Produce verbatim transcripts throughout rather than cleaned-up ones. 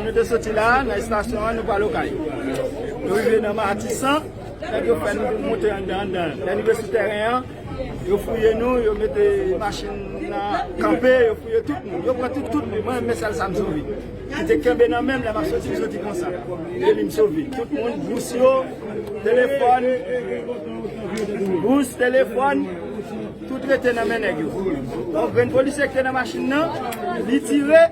Nou te soti la, nan estasyon an, nou pral Okay. Nou rive nan Matisan, nèg yo fè nou monte anndan, anndan. Lè nou rive sou tèren an, yo fouye nou, yo mete machin nan kanpe, yo fouye tout moun. Yo pran tout, tout moun. Mwen, men sèl sa m sove. Ki te kenbe nan men m, lè m ap soti, m soti konsa. E li m sove. Tout moun, bous yo, telefòn, bous, telefòn, tout rete nan men nèg yo. Yon grenn polisye ki te nan machin nan, li tire,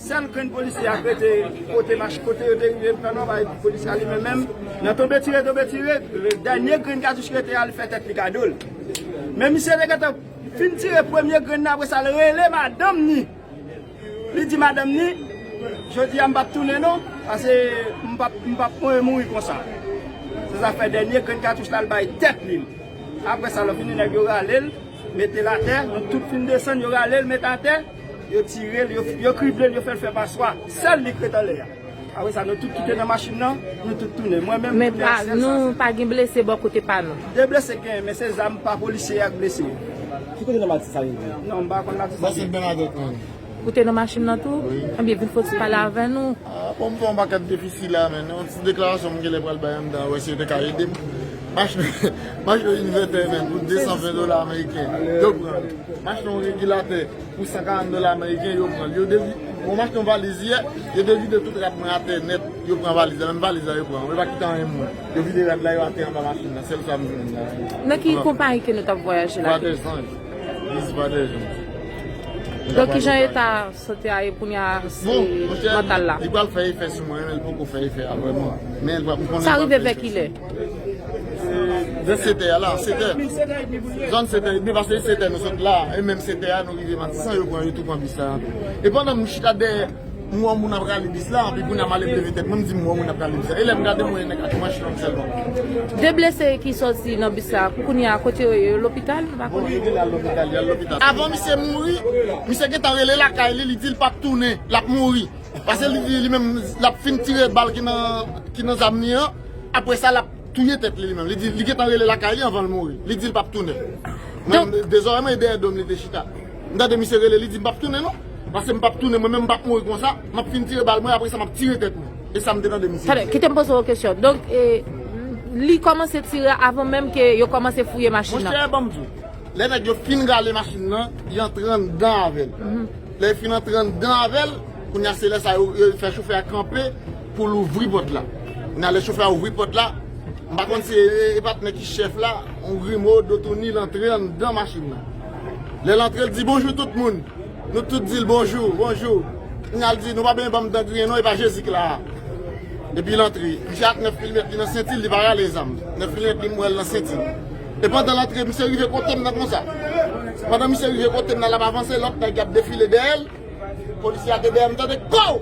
sèl grenn polisye a k rete kote mach-, kote yo te rive pran nan bay polisye a li menm menm. Nan tonbe tire, tonbe tire, dènye grenn katouch ki rete a, li fè tèt li kado l. Men misye te gentan fin tire premye grenn nan, apre sa, l rele madanm ni. Li di madanm ni, "Jodi a m p ap tounen non, paske m p ap, m p ap mouri konsa." Se sa fè dènye grenn katouch la, l bay tèt li. Apre sa, lè fini, nèg yo rale l, mete l atè, nou tout fin desann, yo rale l, mete atè, yo tire l, yo, yo krible l, yo fè l fè paswa. Sèl li k ret anlè a. Apre sa, nou tout ki te nan machin nan, nou tout tounen. Mwen menm, men pa, sèl sa, nou pa gen blese bò kote pa nou. De blese gen, men se zam pa polisye a k blese yo. Ki kote nan Matisan sa rive? Non, m pa konn Matisan. Mwen se Bènadèt menm. Ou te nan machin nan tou? Wi. Ebyen, vin fò ti pale avè nou. Ah, bon, m fè yon pakèt defisi la, men yon ti deklarasyon m genlè pral bay anndan, wè si yo te ka ede m. Machin, machin yon invètè, men, pou de san ven dola ameriken. Yo pran. Machin yon regilatè pou san karant dola ameriken, yo pran. Yo devi-, bon, m achte yon valiz yè, yo devide tout rad mwen atè nèt, yo pran valiz la, menm valiz la yo pran. Yo pa kite anyen moun. Yo vide rad la, yo atè anba machin nan, sèl sa m jwenn la. Nan ki konpayi ke nou t ap vwayaje la? Voie des Anges. Lis Voie des Anges. Donk, kijan eta sante a ye kounye a, se mantal la? Li pral fè efè sou mwen, men li poko fè efè a vrèman. Men li pral, m konnen. Sa rive vè kilè? Vè sèt è a la, sèt è. Zòn sèt è edmi, paske sèt è nou sot la, e menm sèt è a nou rive Matisan, yo pran, yo tou pran bis la. E pandan m chita dèyè, m wè yon moun ap rale bis la, anpi kounye a m ale m leve tèt mwen, m di m wè yon moun ap rale bis la. E lè m gade, m wè yon nèg ak manch long sèlman. De blese ki sòti nan bis la, pou kounye a, kote yo ye? Yo lopital? Nou pa konnen. Bon, yo genlè al lopital, y al lopital. Avan misye mouri, misye gentan rele lakay li, li di l p ap tounen, l ap mouri. Paske li di li menm, l ap fin tire bal ki nan, ki nan zam li an, apre sa, l ap touye tèt li, li menm. Li di, li gentan rele lakay li anvan l mouri. Li di l p ap tounen. Mwen, dezòrèman, e dèyè do m li te chita. M tande misye rele, li di, "M p ap tounen non. Paske m p ap tounen, mwen menm m p ap mouri konsa. M ap fin tire bal mwen, apre sa, m ap tire tèt mwen." E sa m te tande misye. Talè, kite m poze w kesyon. Donk, e, li kòmanse tire avan menm ke yo kòmanse fouye machin nan? Monchè, ban m di w, lè nèg yo fin rale machin nan, y antre anndan avè l. Lè yo fin antre anndan avè l, kounye a se lè sa yo, yo fè chofè a kanpe pou l ouvri pòt la. Kounye a lè chofè a ouvri pòt la, m pa konn si e, e patnè ki chèf la, yon grimo, Dotouni, l antre anndan machin nan. Lè l antre, l di, "Bonjou tout moun." Nou tout di l, "Bonjou, bonjou." Kounye a l di, "Nou pa bezwen ban m dan griyen non, e pa Jezi k la a." Epi l antre. Misye ak nèf milimèt li nan senti l, li pa rale zam. Nèf milimèt li m wè l nan senti l. E pandan l antre, misye rive kote m nan konsa. Pandan misye rive kote m nan, l ap avanse, lòt nèg y ap defile dèyè l. Polisye a te dèyè m, tande, "Kow!"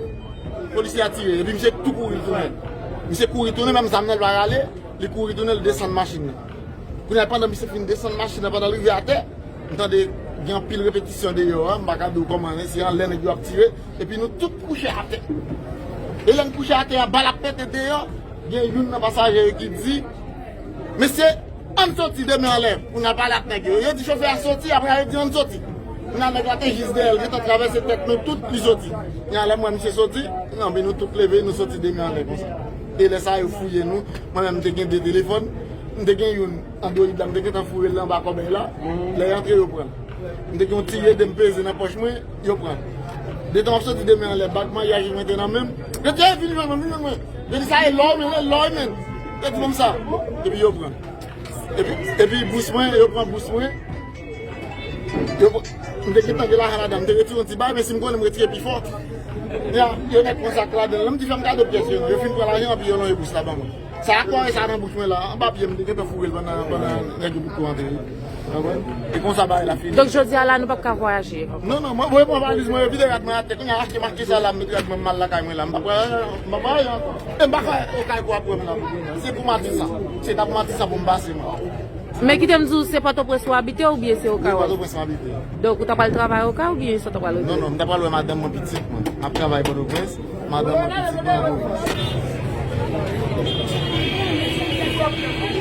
Polisye a tire, epi misye tou kouri tounen. Misye kouri tounen, menm zam nan l pa rale, li kouri tounen, l desann machin nan. Kounye a, pandan misye fin desann machin nan, pandan l rive atè, m tande gen anpil repetisyon deyò a, m pa ka di w kòman, men se anlè nèg yo ap tire, epi nou tout kouche atè. E lè n kouche atè a, bal ap pete deyò, gen youn nan pasaje yo ki di, "Mesye, ann soti de men anlè pou n al pale ak nèg yo." Yo di chofè a soti, apre sa yo di, "Ann soti." Kounye a nèg la te jis dèyè l, gentan travèse tèt nou tout, li soti. Kounye a lè m wè misye soti, anben nou tout leve, nou soti de men anlè konsa. E lè sa a, yo fouye nou, mwen menm m te gen de telefòn, m te gen youn, Android la, m te gentan foure l anba kòbèy la. Lè y antre, yo pran l. M te gen yon ti ede m peze nan pòch mwen, yo pran l. Detan m ap soti de men anlè, bag maryaj mwen te nan men m. Yo di, "Ey, vin jwenn mwen, vin jwenn mwen." Yo di, "Sa e lò w, men, e lò w, men." Yo di, "Ban m sa." Epi yo pran l. Epi, epi bous mwen, yo pran bous mwen. Yo pran, m te gentan gen lajan ladan, m te retire yon ti bagay, men si m konnen m retire pi fò. Ya, yo nèk pran sa k ladan l. M di, "Fè m kado pyès yo non." Yo fin pran lajan, epi yo lonje bous la ban mwen. Sa a kòre sa nan bouch mwen la, anba pye m, m te gentan foure l pandan, pandan nèg yo potko antre. Konprann? E konsa bagay la fini. Donk, jodi a la, nou p ap ka vwayaje ankò? Non, non, mwen voye pran valiz mwen, yo vide rad mwen atè. Kounye a, achte maske sa la, m met rad mwen, m al lakay mwen la. M p ap, m p ap vwayaje ankò. E m pa kwè Okay pou ap wè m la pou kounye a. Se pou Matisan. Se ta pou Matisan pou m pase, mwen. Men kite m di w, se Pòtoprens ou abite oubyen se Okay ou? Wi, Pòtoprens m abite. Donk, ou ta pral travay Okay oubyen sa w ta pral rete? Non, non, m ta pral wè madanm mwen, pitit mwen. M ap travay Pòtoprens, madanm mwen, pitit mwen, Pòtoprens.